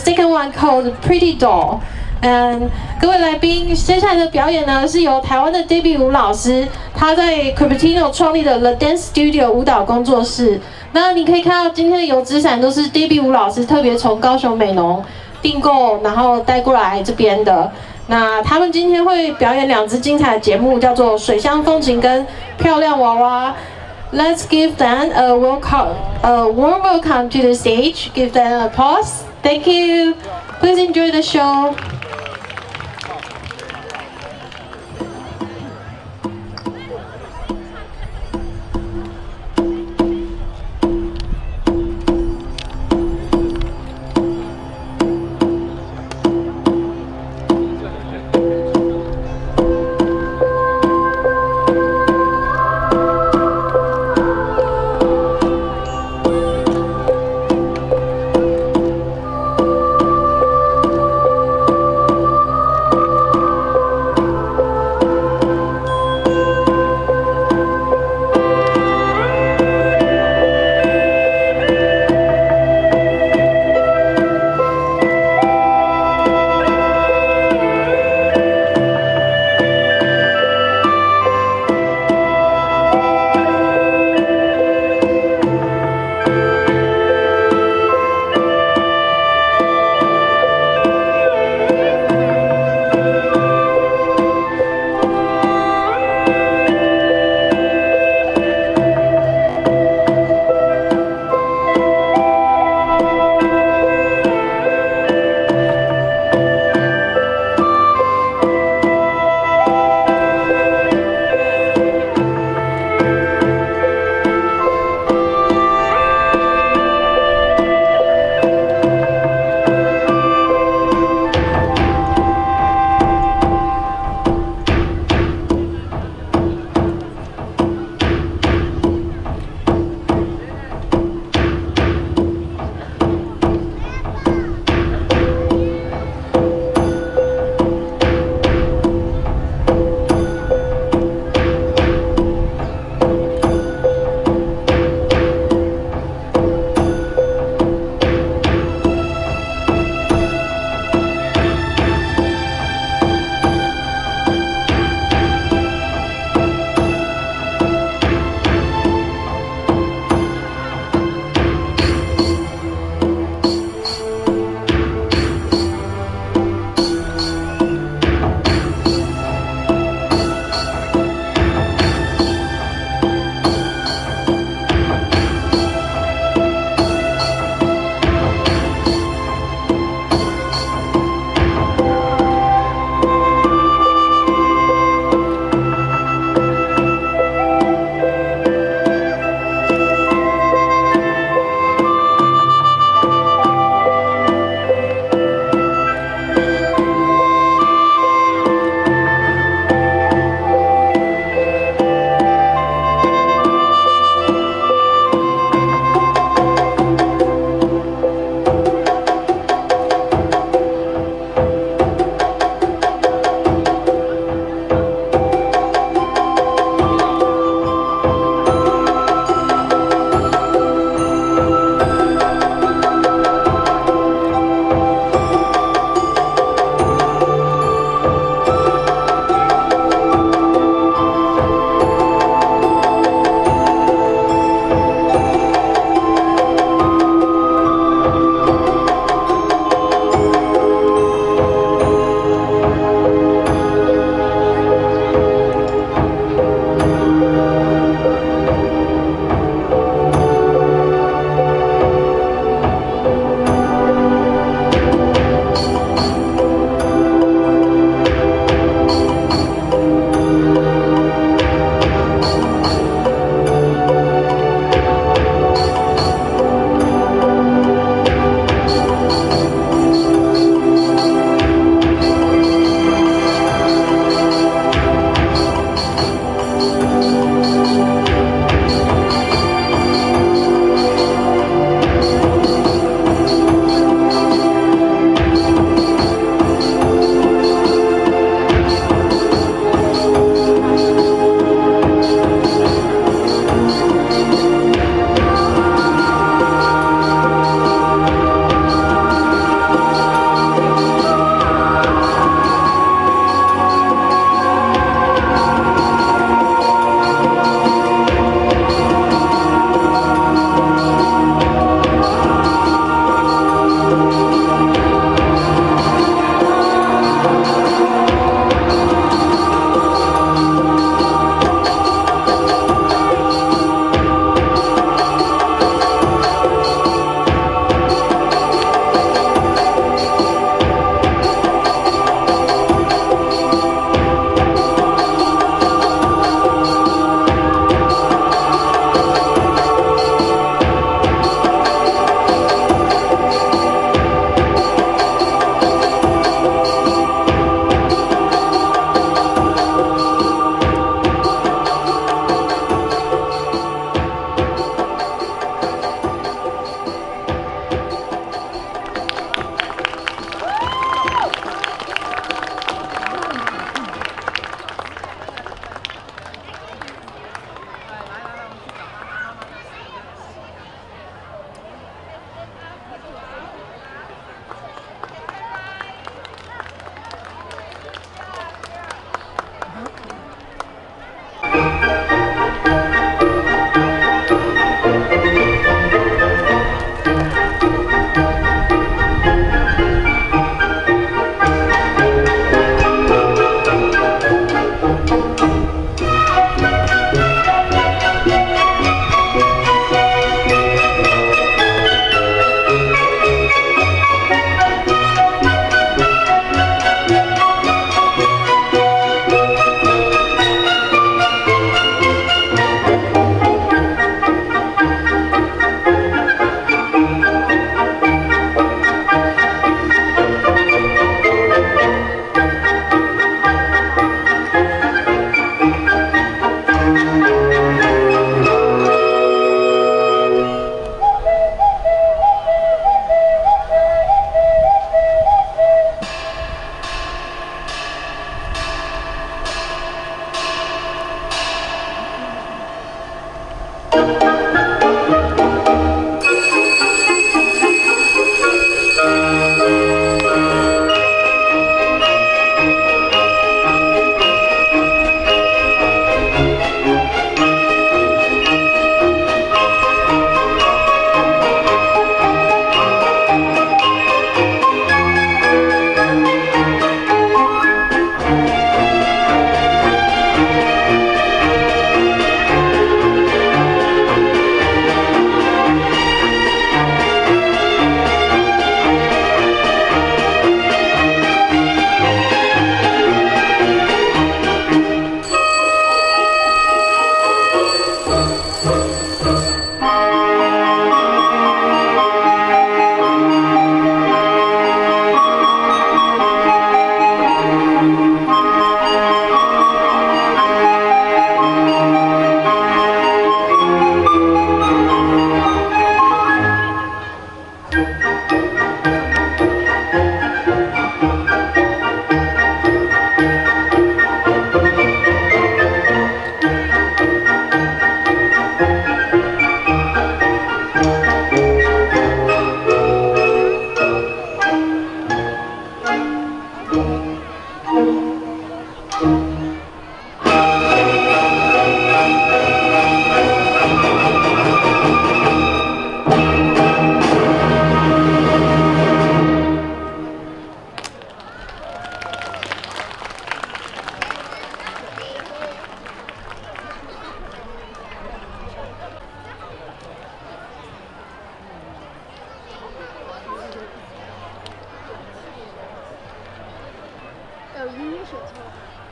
Second one called Pretty Doll. 嗯，各位來賓，接下來的表演呢，是由台灣的 Debbie 吳老師，他在 Cupertino 創立的 The Dance Studio 舞蹈工作室。那你可以看到今天的油紙傘都是 Debbie 吳老師特別從高雄美濃訂購，然後帶過來這邊的。那他們今天會表演兩支精彩的節目，叫做《水鄉風情》跟《漂亮娃娃》。Let's give them a welcome, a warm welcome to the stage. Give them applause. Thank you. Please enjoy the show. 有雨雪車。